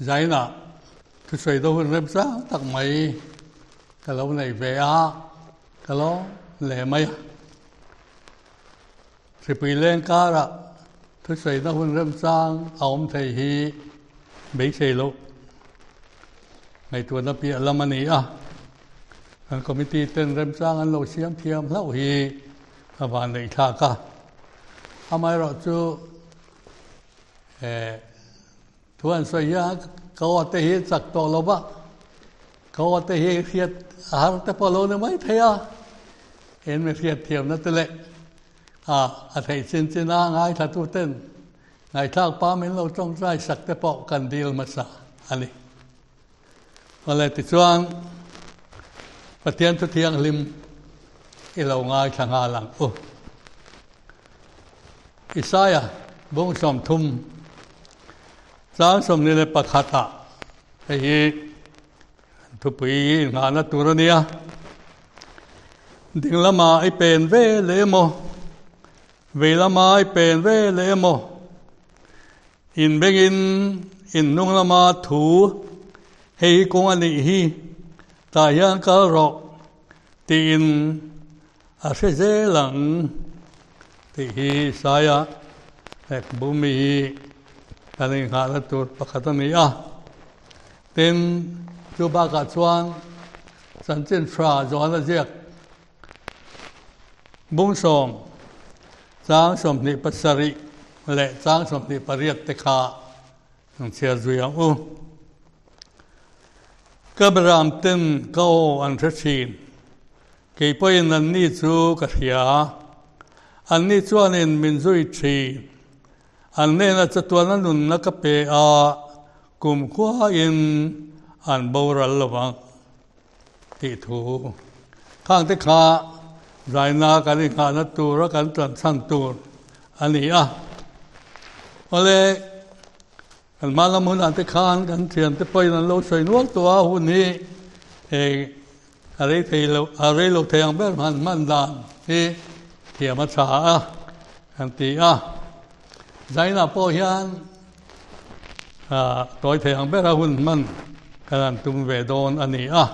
Zainah thusawi deuh hun remchang tak mai ka lo nei ve a, ka lo leh mai a. Hripui leng karah thusawi na hun remchang a awm thei hi beisei loh ngaihtuahna piah lam a ni a. Kan committee ten remchang an lo siam thiam hlauh hi a vanneih thlak a. Amaherawhchu eh. Thu an sawi hian ka aw te hi chak tawh lo va, ka aw te hi hriat a har te pawh lo ni mai thei a, en mi hriat thiamna te leh a a theih chin chin a ngaithla tu ten ngaihthlak pa min lo tawngtai sak te pawh kan dil hmasa a ni. Awle tichuan Pathian thu thianghlim i lo ngaithla nghal ang u. Isaia bung 30 chang 21 ah hei hi thupui inghahna tur a nia. Ding lama i pen ve leh emaw, vei lama i pen ve leh emaw, inbengin in hnung lama thu hei hi kawng a nih hi, tah hian kal rawh tiin A hre zel ang tih hi Saia lehkhabu mi hi kan inghahna tur pakhat a ni a. Tin, chu bakah chuan chanchin tha Johana ziak bung sawm, chang 27 leh chang 28 te kha an chhiar zui ang u. Ka beram ten ka aw an hre thin. Kei pawhin anni chu ka hria. Anni chuanin min zui thin. An hnenah chatuana nunna ka pe a, kumkhuain an boral lo vang tih thu. Khangte kha zaina kan inghahna tura kan tan chhan tur a ni a. Awle, kan hma lam hunah te khan kan thiante pawhin an lo sawi nual tawh a, hun hi A rei thei lo, a rei lo thei ang ber hman hman dan hi thiam a tha a kan ti a. Zainah pawh hian tawi thei ang bera hun hman kan han tum ve dawn a ni a.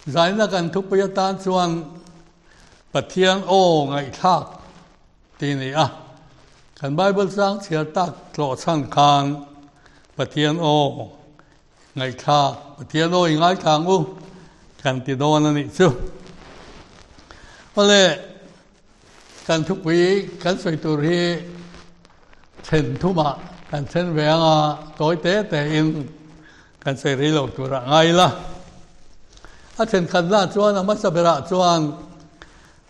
Zaina kan thupui atan chuan Pathian aw ngaihthlak tih a ni a. Kan Bible chang chhiar tak tlawh chhan khan Pathian aw Ngaihthlak, Pathian aw i ngaithla ang u, kan ti dawn a nih chu. Awle, kan thupui kan sawi tur hi then thumah kan then ve ang a, tawi te tein kan sawi rei lo turah ngai ila. A thenkhatna chuan a hmasa berah chuan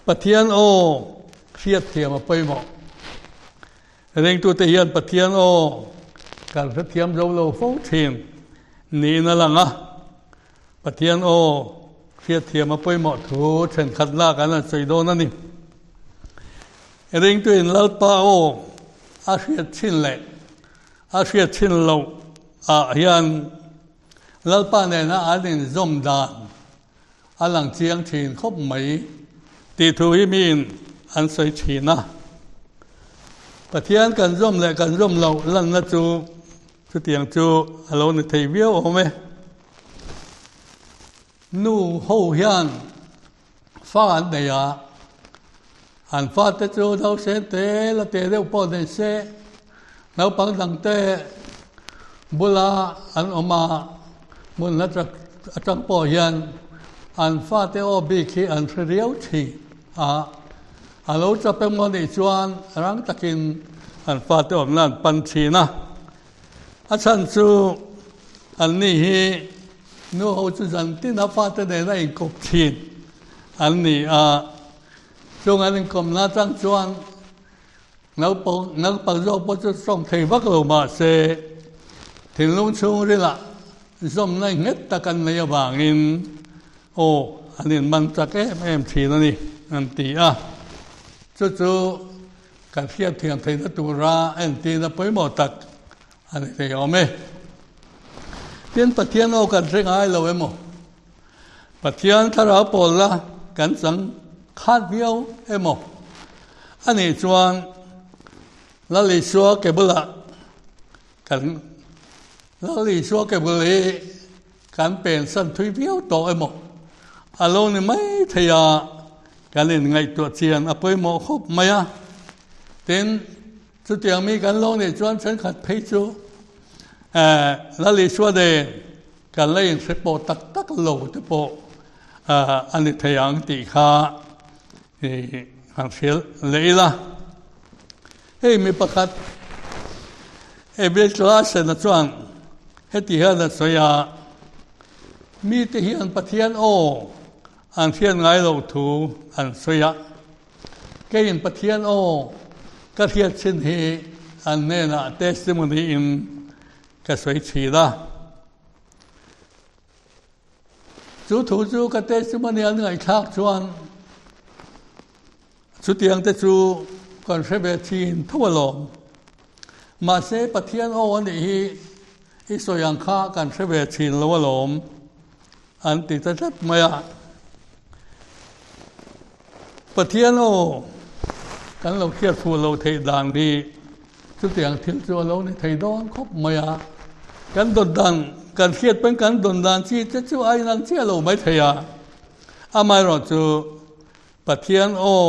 Pathian aw hriatthiam a pawimawh. Ringtute hian Pathian aw kan hrethiam zo lo fo thin niin a lang a. Pathian aw hriatthiam a pawimawh thu thenkhat lak an han sawi dawn a ni. Ringtuin Lalpa aw a hriat thin leh a hriat thin loh ah hian Lalpa nena an inzawm dan A lang chiang thin khawp mai tih thu hi miin an sawi thin a. Pathian kan zawm leh kan zawm loh lanna chu chutiang chu a lo ni thei viau awm e. Nu ho hian fa an nei a, an fate chu nausen te la te deuh pawh nei se, naupang dangte bula an awm a, hmun hla tak atang pawh hian an fate aw bik hi an hre riau thin a, a lo chap emaw nih chuan rang takin an fate awmna an pan thin a, a chhan chu anni hi nu ho chu zan tina fate nena inkawp thin an ni a, chung an inkawmna atang chuan Naupang naupang zawk pawh chu sawm thei vak lo mahse thinlung chhungrilah zawmna nghet tak an nei avangin aw an inman chak em em thin a ni an ti a. Chu chu kan hriat thiam theihna tura entirna pawimawh tak a ni thei awm e. Tin, Pathian aw kan hre ngai lo emaw? Pathian thlarau pawlna kan chang khat viau emaw? A nih chuan Lal Isua ke bulah kan Lal Isua ke bul hi kan pensan thui viau tawh emaw a lo ni mai thei a, kan inngaihtuah chian a pawimawh khawp mai a. Tin, chutiang mi kan lo nih chuan thenkhat phei chu Lal Isua nen kan la inhre pawh tak tak lo te pawh a ni thei ang tih kha han hrilh leh ila. Hei mi pakhat Abel Claassen-a chuan heti hian a sawi a, Mite hian Pathian aw an hriat ngai loh thu an sawi a, keiin Pathian aw ka hriat chin hi an hnenah testimony-in ka sawi thin a. Chu thu chu ka testimony an ngaihthlak chuan chutiang te chu kan hre ve thin tho alawm. Mahse Pathian aw a nih hi i sawi ang kha kan hre ve thin lo alawm an ti ta tlat mai a. Pathian aw kan lo hriat fuh lo theih dan hi chutiang thil chu a lo ni thei dawn khawp mai a. Kan dawn dan, kan hriat pawn kan dawn dan chi te chu a inang chiah lo mai thei a. Amaherawhchu Pathian aw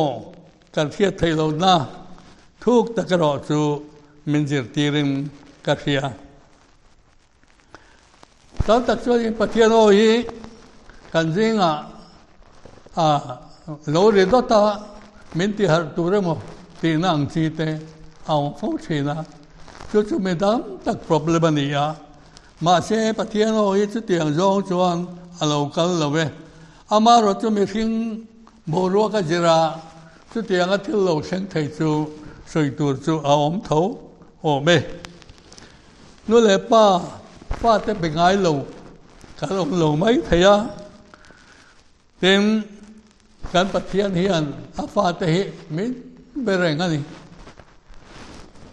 kan hriat theih lohna thuk tak erawh chu min zirtirin ka hria. Tam tak chuanin Pathian aw hi kan zingah a lo ri dawt a, min ti harh tur emaw tihna ang chi te a awm fo thin a, chu chu mi dam tak problem a ni a. Mahse Pathian aw hi chutiang zawng chuan a lo kal lo e. Amaherawhchu chu mihring boruak a zir a, chutianga thil lo thleng thei chu sawi tur chu a awm tho awm e. Nu leh pa, fate be ngai lo kan awm lo mai thei a, tin kan Pathian hian a fate hi min be reng a ni.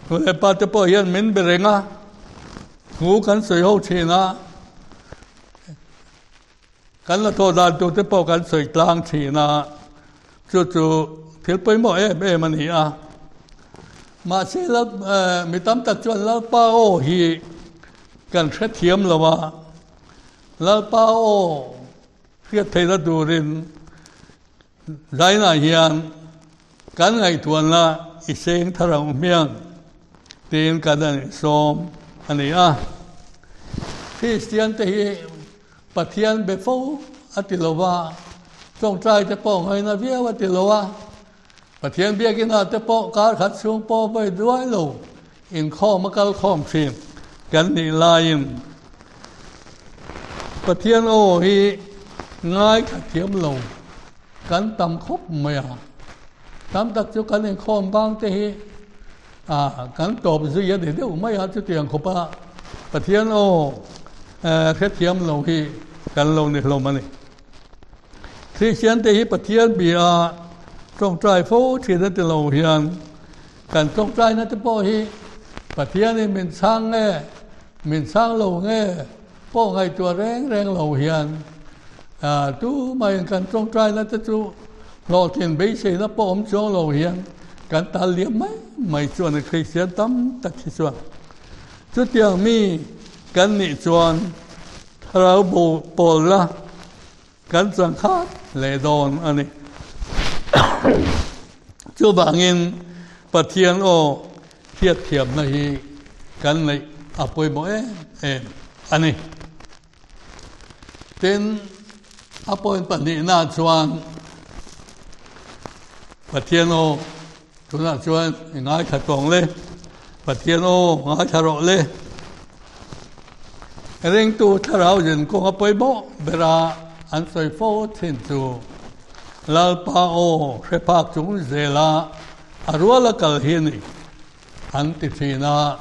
Nu leh pa te pawh hian min be reng a, thu kan sawi ho thin a, kan la thawh dan tur te pawh kan sawi tlang thin a, chu chu thil pawimawh em em a ni a. Mahse la mi tam tak chuan Lalpa aw hi kan hrethiam lo a, Lalpa aw hriat theihna turin Zainah hian kan ngaihtuahna i seng thar ang hmiang tiin kan han insawm a ni a. Kristian te hi Pathian be fo a ti lo va, tawngtai te pawh ngaina viau a ti lo a, Pathian biakinah te pawh kar khat chhung pawh vawi duai lo inkhawm a kal khawm thin kan nih laiin Pathian aw hi ngaithla thiam lo kan tam khawp mai a. Tam tak chu kan inkhawm bang te hi kan tawp zui a ni deuh mai a, chutiang khawpa Pathian aw hrethiam lo hi kan lo ni hlawm a ni. Kristian te hi Pathian bia tawngtai fo thin a ti lo hian kan tawngtaina te pawh hi Pathianin min chhang nge, min chhang lo nge pawh ngaihtuah reng reng lo hian tumah kan tawngtaina te chu hlawhtlin beiseina pawh awm chuang lo hian kan tal liam mai mai chuan Kristian tam tak hi chuan chutiang mi kan nih chuan Thlarau bo pawlna kan chang khat leh dawn a ni. Chuvangin Pathian aw hriatthiamna hi kan neih a pawimawh em em a ni. Tin, a point pahnihna chuan Pathian aw Tunah chuan i ngaithla tawng le, Pathian aw ngaithla rawh le. Ringtu thlarau zin kawng a pawimawh bera an sawi fo thin chu Lalpa aw hre phak chung zela a rual a kal hi a ni an ti thin a,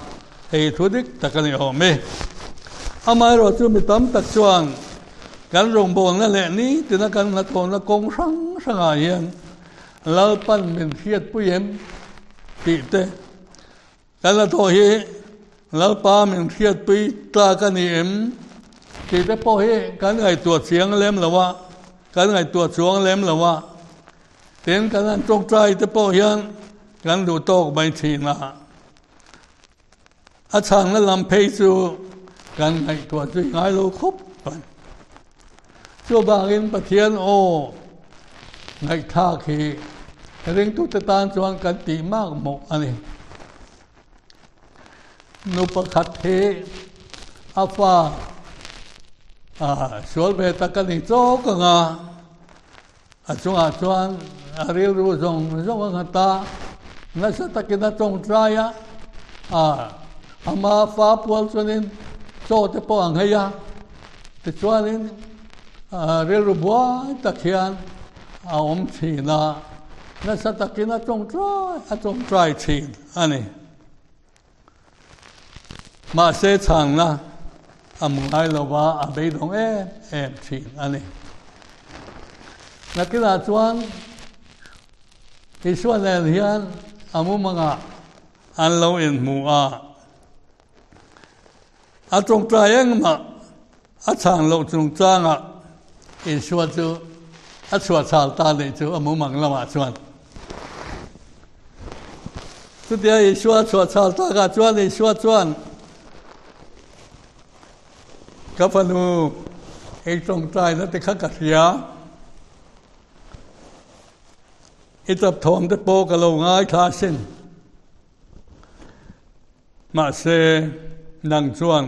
hei thu dik tak a ni awm e. Amaherawh chu mi tam tak chuan kan rawngbawlna leh nitina kan hnathawhna kawng hrang hrangah hian Lalpan min hriatpui em tih te kan la thawh hi Lalpa min hriatpui tlak a ni em tih te pawh hi kan ngaihtuah chiang lem lo a, kan ngaihtuah chuang lem lo a. Tin, kan han tawngtai te pawh hian kan duh tawk mai thin a. A chhangna lam phei chu kan ngaihtuah zui ngai lo khawp mai. Chuvangin Pathian aw ngaihthlak hi ringtute tan chuan kan tih mak mawh a ni. Nu pakhat hi a fa sual ve tak a ni chawk ang a, a chungah chuan a rilru zawng zawng a nghat a, nasa takin a tawngtai a, ama fa pual chuanin chaw te pawh a nghei a, tichuanin rilru buai tak hian a awm thin a, nasa takin a tawngtai a tawngtai thin a ni. Mahse chhangna a hmu ngai lo va, a beidawng em em thin a ni. Nakinah chuan Isua nen hian a mumangah an lo inhmu a, a tawngtai engmah a chhang loh chungchangah Isua chu a chhuahchhal ta nih chu a mumang lamah chuan. Chutia Isua chhuahchhal takah chuan Isua chuan, Ka fanu, ei tawngtaina te kha ka hria. I tap thawm te pawh ka lo ngaithla asin. Mahse, nang chuan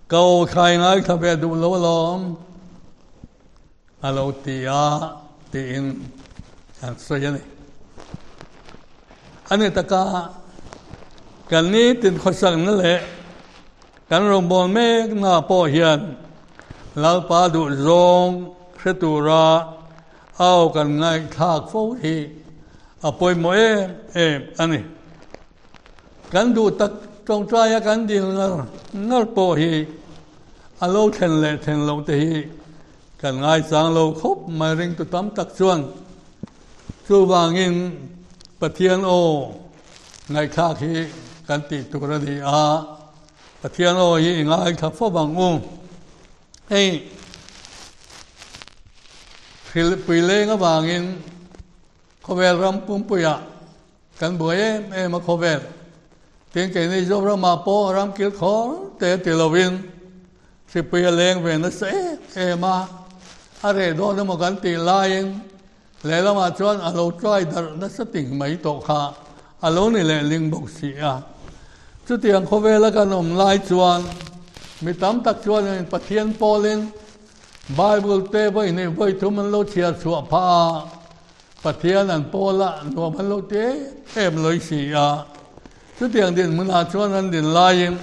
ka aw thlai ngaithla ve duh lo alawm, a lo ti a, tiin an sawi a ni. A ni taka, kan nitin khawsakna leh kan rawngbâwl mêkna pawh hian Lalpa duhzawng hre tura au kan ngaihthlak fo hi a pawimawh em em a ni. Kan duh tak tawngtaia kan dil ngar ngar pawh hi a lo thlen leh thlen loh te hi kan ngaichang lo khawp mai ringtu tam tak chuan. Chuvangin Pathian aw ngaihthlak hi kan tih tur a ni a, Pathian aw hi i ngaithla fo ang u. Hei hrilhpui leng avangin khawvel ram pumpuiah Kan buai em em a khawvel. Tin keini Zoramah pawh ram kil khawr te ti lovin hripui a leng ve nasa em em a, a reh dawn emaw kan tih laiin lehlamah chuan a lo try darh nasa ting mai tawh kha a lo ni leh ling bawk si a. Chutiang khawvela kan awm lai chuan mi tam tak chuanin Pathian pawlin Bible te vawi hnih vawi thum an lo chhiar chhuah phah a, Pathian an pawl a, nuam an lo ti em em lawih si a. Chutiang dinhmunah chuan an din laiin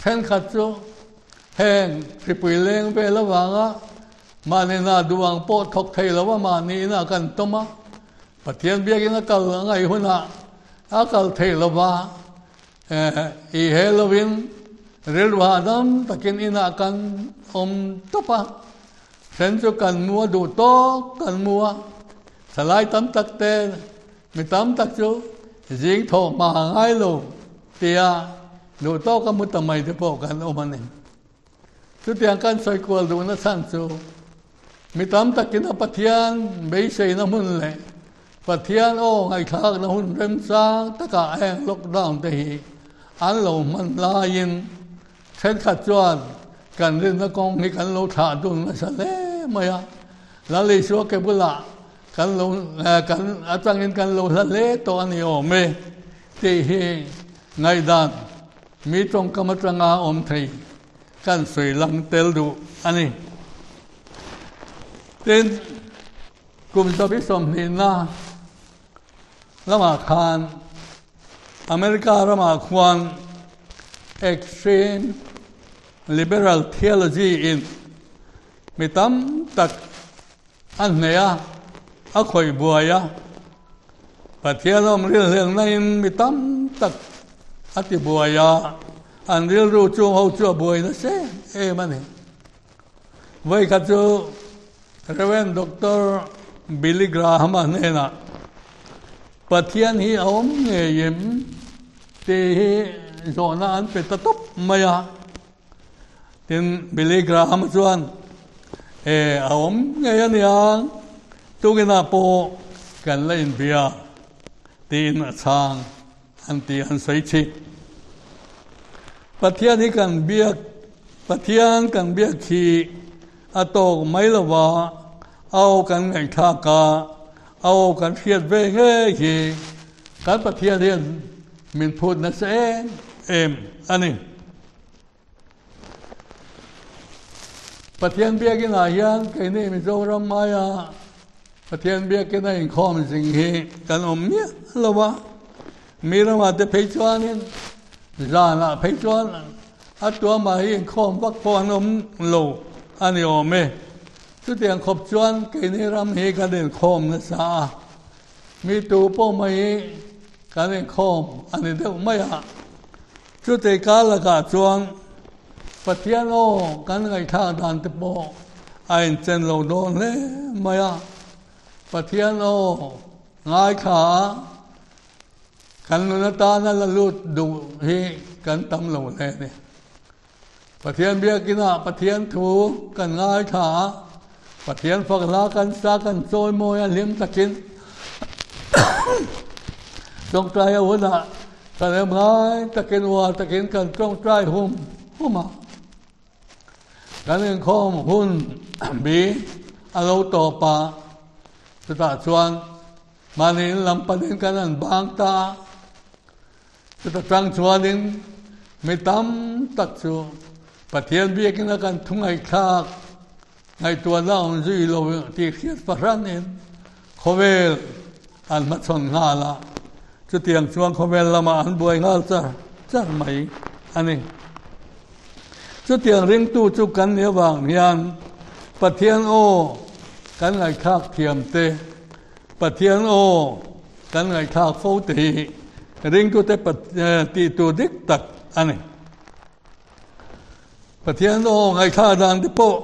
thenkhat chu heng hripui leng vel avanga mahni hna duh ang pawh thawk thei lo a mahni inah kan tawm a, Pathian biakin a kal a ngaih hunah a kal thei lo va, i he lovin rilru hahdam takin inah kan awm tawp a. Then chu kan mu a duh tawk kan mu a, thalai tam tak te mi tam tak chu zing thawh hma ngai lo tia duh tawk a mu ta mai te pawh kan awm a ni. Chutiang kan sawi kual duhna chhan chu mi tam takin a Pathian beiseina hmun leh Pathian aw ngaihthlakna hun remchang takah heng lockdown te hi an lo hman laiin Thenkhat chuan kan rinna kawng hi kan lo thlah dun nasa hle mai a, Lal Isua ke bulah kan lo kan atangin kan lo hla hle tawh a ni awm e tih hi ngaihdan mi tawngkam atanga awm thei kan sawi lang tel duh a ni. Tin, kum zabi sawmhnihna lamah khan America ramah khuan extreme liberal theology in mi tam tak a hneh a, a khawih buai a, Pathian awm rilhlelna in mi tam tak a ti buai a, an rilru chung ho chu a buai nasa em em a ni. Vawikhat chu Rev. Doctor Billy Graham-a hnenah, Pathian hi a awm ngei em? tih hi zawhna an pe ta tawp mai a. Tin, Billy Graham-a chuan, E, a awm ngei a nia, tukinah pawh kan la inbia, tiin a chhang an tih an sawi chih. Pathian hi kan biak. Pathian kan biak hi a tawk mai lo va, a aw kan ngaihthlak a, a aw kan hriat ve ngei hi kan Pathian hian min phut nasa em em a ni. Pathian biakinah hian keini Mizoram aia Pathian biakina inkhawm zing hi kan awm miah lo a, mi ramah te phei chuanin zanah phei chuan a tuamah hi inkhawm vak pawh an awm lo a ni awm e. Chutiang khawp chuan keini ram hi kan inkhawm nasa a, mi tu pawh mai hi kan inkhawm a ni deuh mai a. Chutei kar lakah chuan Pathian aw kan ngaihthlak dan te pawh a inchen lo dawn hle mai a. Pathian aw ngaithla a kan nun atana la lut duh hi kan tam lo hle a ni. Pathian biakinah Pathian thu kan ngaithla a, Pathian fak hla kan sa kan chawi mawi a hlim takin tawngtai a hunah kan em ngai takin uar takin kan tawngtai hum hum a. Kan inkhawm hun bi a lo tawp a, chutah chuan mahni in lam panin kan han bang ta a. Chuta tang chuanin mi tam tak chu Pathian biakina kan thu ngaihthlak ngaihtuahna awm zui lo tih hriat fahranin khawvel an hmachhawn nghal a, chutiang chuan khawvel lamah an buai nghal char char mai a ni. Chutiang ringtu chu kan nih avang hian Pathian aw kan ngaihthlak thiam te, Pathian aw kan ngaihthlak fo te hi ringtute tih tur dik tak a ni. Pathian aw ngaihthlak dan te pawh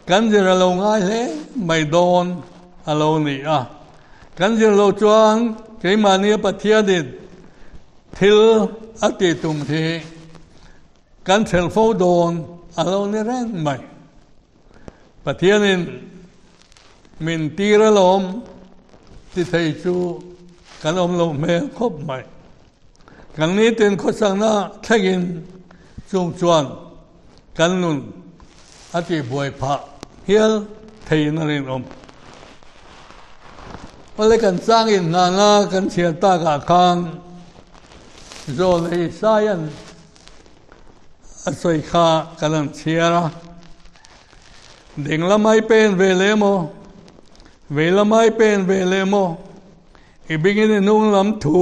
kan zir a lo ngai hle mai dawn a lo ni a. Kan zir lo chuan keimahnia Pathianin thil a tih tum hi kan hrelh fo dawn a lo ni reng mai. Pathianin min tir alawm ti thei chu kan awm loh hmel khawp mai. Kan nitin khawsakna thlengin chung chuan kan nun a tihbuai phah hial theiin a rinawm. Awle kan chang inhnana kan chhiar takah khan Zawlei Saian A sawi kha ka lan chhiar a, ding lamai pen ve leh maw, vei lamai pen ve leh maw, i bingin i hnung lam thu,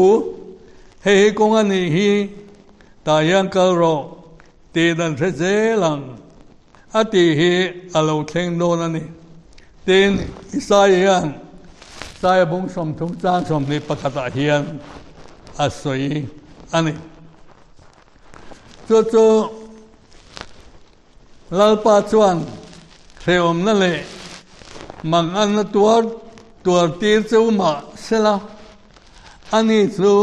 hei hi kawng a nih hi, tah hian kal rawh tih dan hre zel ang a tih hi a lo thleng dawn a ni. Tin, Isaia hian Isaia bung 30 chang 21 ah hian a sawi a ni. Chu chu Lalpa chuan hrehawmna leh manganna tuar tuar tir chu mah sela, ani chu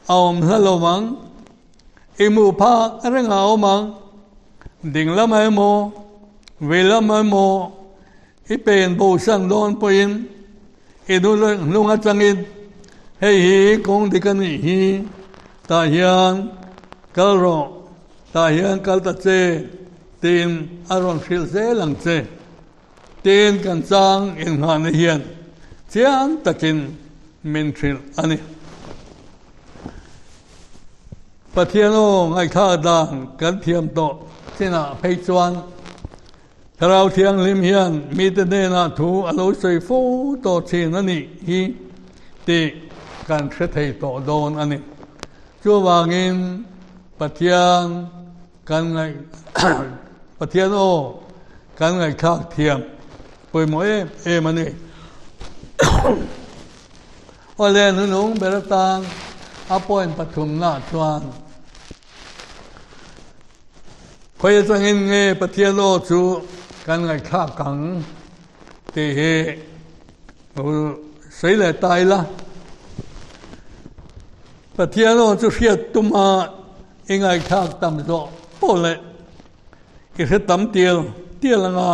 a awm hla lo vang, i hmuh phak reng a awm ang, ding lamah emaw, vei lamah emaw i pen bosan dawn pawhin i hnung atangin hei hi kawng dik a nih hi, tah hian kal rawh, tah hian kal ta che tiin a rawn hrilh zel ang che. Tiin kan chang inngahna hian chiang takin min hrilh a ni. Pathian aw ngaihthlak dan kan thiam tawh chinah phei chuan Thlarau Thianghlim hian mite hnenah thu a lo sawi fo tawh thin a nih hi tih kan hre thei tawh dawn a ni. Chuvangin Pathian kan ngaih Pathian aw kan ngaihthlak thiam pawimawh em em a ni. Awle hnunung ber atan a point pathumnaah chuan Khawi atangin nge Pathian aw chu kan ngaihthlak ang tih hi sawi leh ta ila. Pathian aw chu hriat tuma i ngaihthlak tam zawh pawh leh i hre tam tial tial anga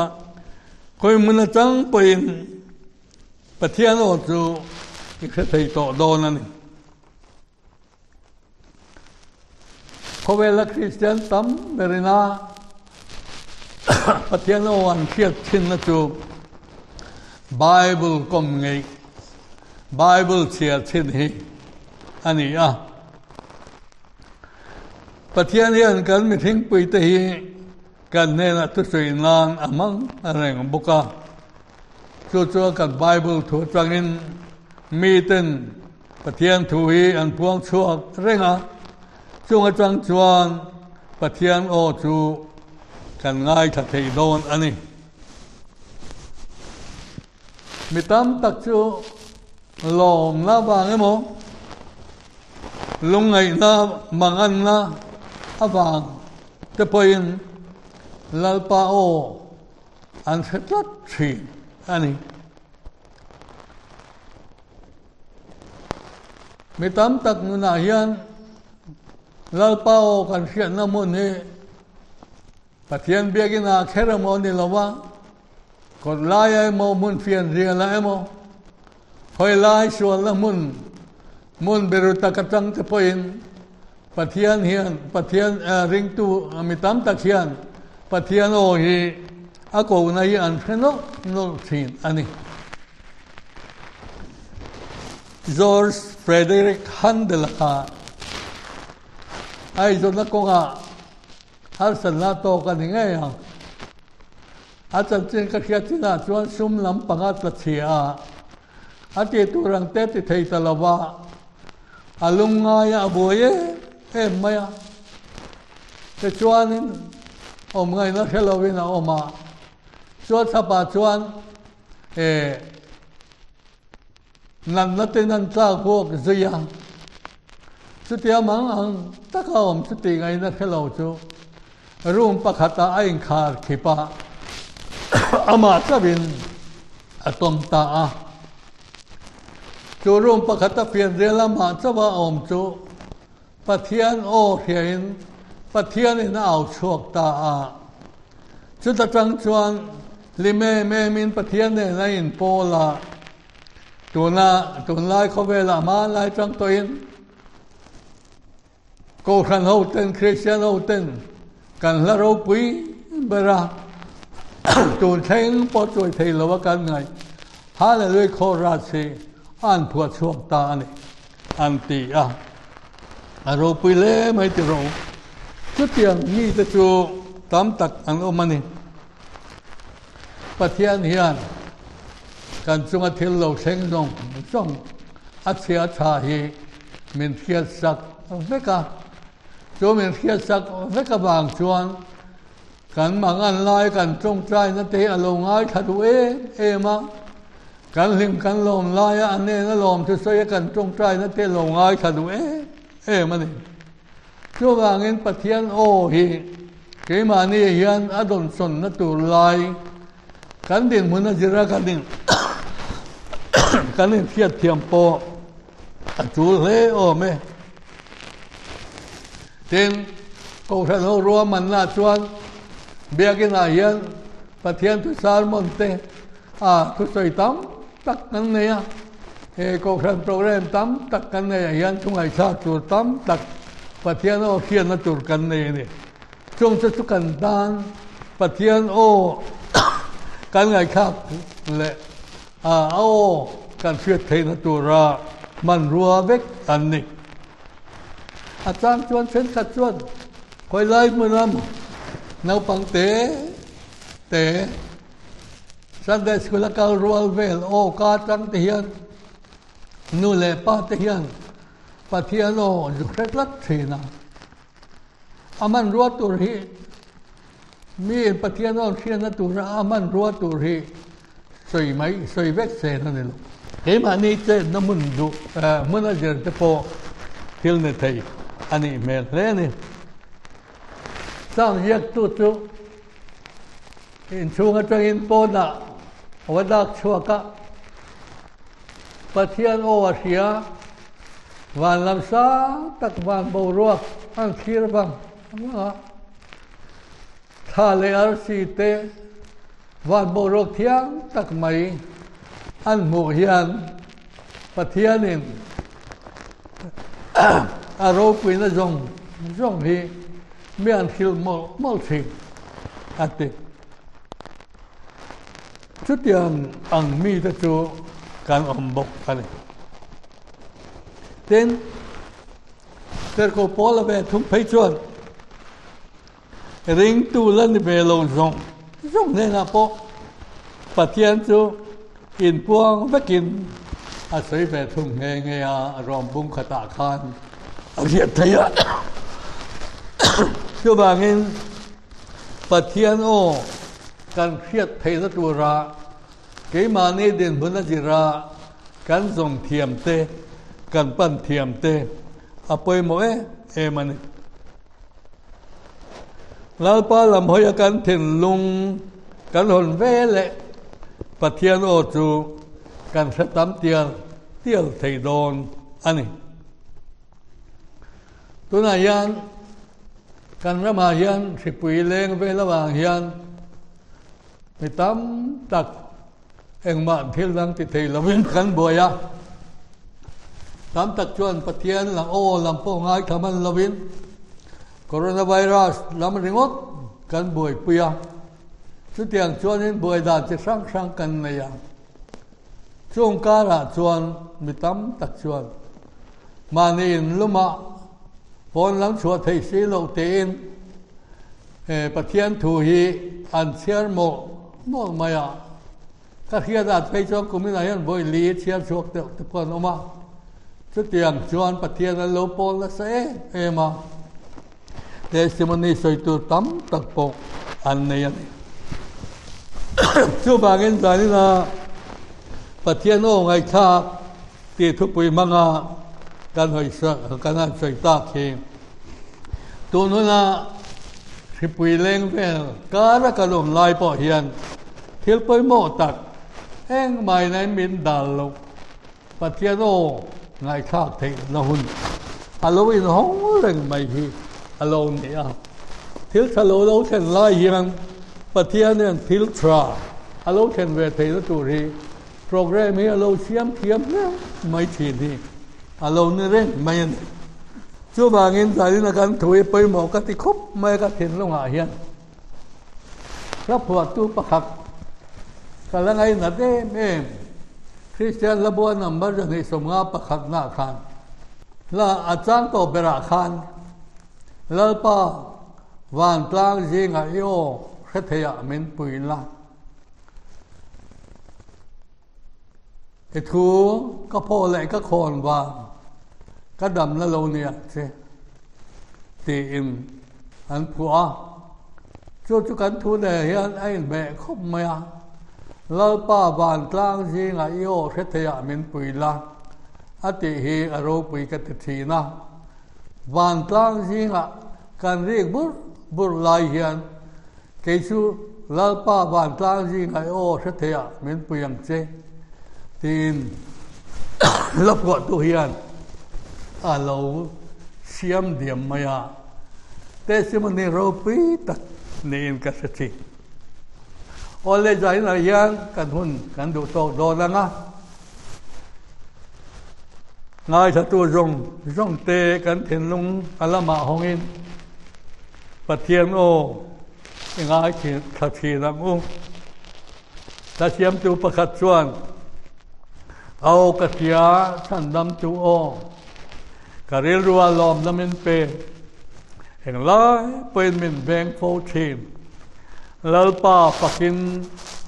khawi hmun atang pawhin Pathian aw chu i hre thei tawh dawn a ni. Khawvela Kristian tam berina. Pathian aw an hriat thinna chu Bible kawm ngeih, Bible chhiar thin hi a ni a. Pathian hian kan mihringpuite hi kan hnenah thusawi nan a hmang reng bawk a. Chu chuan kan Bible thu atangin miten Pathian thu hi an puang chhuak reng a, chung atang chuan Pathian aw chu kan ngaithla thei dawn a ni. Mi tam tak chu lawmna vang emaw, lungngaihna manganna avang te pawhin Lalpa aw an hre tlat thin a ni. Mi tam tak nunah hian Lalpa aw kan hriatna hmun hi Pathian biakin ah kher emaw ni lo va, kawt laia emaw, hmun fian rialah emaw, hawi lai sualna hmun, hmun biru tak atang te pawhin Pathian hian, Pathian ringtu mi tam tak hian Pathian aw hi a kohna hi an hre nawlh nawlh thin a ni. George Frederick Handel-a kha Aizawna kawngah Harsatna tawk a ni ngei ang. A chanchin ka hriat chinah chuan sum lam panga tla chhia a, a tih tur ang te ti thei ta lo va, a lungngai a, a buai em em mai a. Tichuanin awm ngaihna hre lovin a awm a, chuan thlapah chuan eh Natna ten an tlak bawk zui a, chutia mang ang taka awm chu tih ngaihna hre lo chu room pakhatah a inkhar khip a, amah chauhin a tawm ta a. Chu room pakhata fianrial amah chauha awm chu Pathian aw hriain Pathianin a au chhuak ta a. Chuta tang chuan hlim em emin Pathian nen a inpawl a. Tuna tunlai khawvelah hmanlai tang tawhin Kohhran hoten, Kristian hoten kan hla ropui ber a, tun thleng pawh chuai thei lo a kan ngaih Hallelujah Chorus hi a an phuah chhuak ta a ni an ti a. A ropui hle mai ti rawh u. Chutiang mite chu tam tak an awm a ni. Pathian hian kan chunga thil lo thleng zawng zawng a chhia tha hi min hriat sak vek a. Chu min hriat sak vek avang chuan kan mangan lai kan tawngtaina te hi a lo ngaithla duh em em a. Kan hlim kan lawm laia a nena lawm thusawi a kan tawngtaina te lo ngaithla duh em em a ni. Chuvangin Pathian aw hi keimahni hian a dawnsawnna tur lai kan dinhmun a zira kan in kan inhriat thiam pawh a tul hle awm e. Tin, Kohhran ho ruahmanna chuan Biakinah hian Pathian thu sermon te a thusawi tam tak kan nei a, he Kohhran program tam tak kan neiah hian thu ngaihthlak tur tam tak Pathian aw hriatna tur kan nei a ni. Chung chu chu kan tan Pathian aw kan ngaihthlak leh a aw kan hriat theihna tura hmanrua vek an ni. A chang chuan thenkhat chuan khawi lai hmuna naupang te te Sunday School a kal rual vel aw ka atang te hian nu leh pa te hian Pathian aw zu hre tlat thin a. A hmanrua tur hi mi Pathian aw hriatna tura a hmanrua tur hi sawi mai sawi vek sen a ni lo. Keimahni chetna hmun duh hmun a zir te pawh thil ni thei a nih hmel hle a ni. Chang ziaktu chu Inchhung atangin pawnah a va dak chhuak a, Pathian aw a hria, van lam sang tak van boruak an thlir vang vang a, thla leh arsi te van boruak thiang tak mai an hmuh hian Pathianin a ropuina zawng zawng hi mi an hrilh mawlh mawlh thin a ti. Chutiang ang mite chu kan awm bawk a ni. Tin, Tirhkoh Paula ve thung phei chuan ringtu la ni ve lo zawng zawng hnenah pawh Pathian chu inpuang vekin a sawi ve thung nghe nghe a, Rom bung khatah khan a hriat theih a. Chuvangin Pathian aw kan hriat theihna tura keimahni dinhmun a zira kan zawng thiam te, kan pan thiam te a pawimawh em em a ni. Lalpa lam hawia kan thinlung kan hawn ve leh Pathian aw chu kan hre tam tial tial thei dawn a ni. Tunah hian kan ramah hian hripui leng vel avang hian mi tam tak engmah thil dang ti thei lovin kan buai a. Tam tak chuan Pathian lam aw lam pawh ngaithla hman lovin coronavirus lam ringawt kan buaipui a. Chutiang chuanin buai dan chi hrang hrang kan nei a. Chung karah chuan mi tam tak chuan mahni in lumah pawn lam chhuah theih si loh tiin Pathian thu hi an chhiar mawlh mawlh mai a. Ka hriat at phei chuan kuminah hian vawi li chhiar chhuak deuh te pawh an awm a. Chutiang chuan Pathian an lo pawl nasa em em a. Testimony sawi tur tam tak pawh an nei a ni. Chuvangin zanina Pathian aw ngaihthlak tih thupui hmanga kan hawi kan han sawi tak hi tun huna hripui leng vel kara kan awm lai pawh hian thil pawimawh tak engmah in min dal loh. Pathian aw ngaihthlak theihna hun a lo inhawng reng mai hi a lo ni a. Thil tha lo lo thlen lai hian Pathian hian thil tha a lo thlen ve theihna tur hi program hi a lo siam thiam hle mai thin hi a lo ni reng mai a ni. Chuvangin zanin a kan thu hi pawimawh ka ti khawp mai a ka thinlungah hian. Hla phuahtu pakhat ka la ngainat em em, Kristian Hlabua number 251 nah khan hla a chang tawh berah khan Lalpa vantlang zingah i aw hre theiah min pui la. I thu ka phaw leh ka khawn vang ka damna lo ni ang che tiin an phuah a. Chu chu kan thu nen hian a inhmeh khawp mai a. Lalpa vantlang zingah i aw hre theiah min pui la a tih hi a ropui ka ti thin a. Vantlang zingah kan rik bur bur lai hian Kei chu Lalpa vantlang zingah i aw hre theiah min pui ang che, tiin la phuahtu hian a lo siam diam mai a. Testimony ropui tak niin ka hre thin. Awle zainah hian kan hun kan duh tawk dawn ang a, ngaithlatu zawng zawng te kan thinlung a lamah hawngin, Pathian aw, i ngai thla thin ang u. Thla siamtu pakhat chuan, Aw ka hria, chhandamtu aw, ka rilrua lawmna min pe, englai pawhin min veng fo thin. Lalpa fakin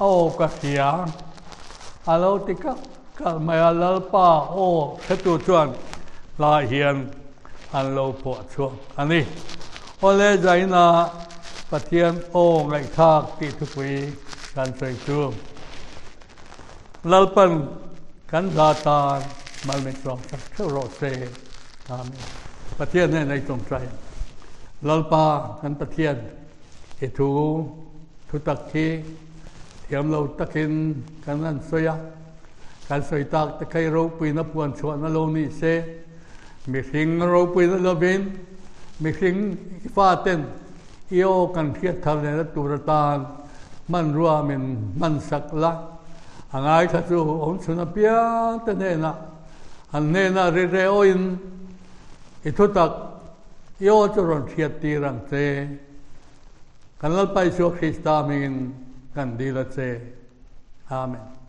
aw ka hria, a lo ti kalh kalh mai a, Lalpa aw hretu chuan hlai hian an lo phuah chhuak a ni. Awle zaina Pathian aw ngaihthlak tih thupui kan sawi chu Lalpan kan hla tan mal min tlawm sak theuh rawh se. Amen. Pathian nen ei tawngtai. Lalpa kan Pathian i thu thu tak hi thiam lo takin kan han sawi a. Kan sawi tak te kha i ropuina puan chhuahna lo ni se. Mihring ropuina lovin mihring i faten i aw kan hriat thar lehna tur atan hmanrua min hman sak la. A ngaithla chu awm chhun apiang te hnenah an hnenah ri reh awin i thutak i aw chu rawn hriat tir ang che. Kan Lalpa Isua Krista hmingin kan dil a che. Amen.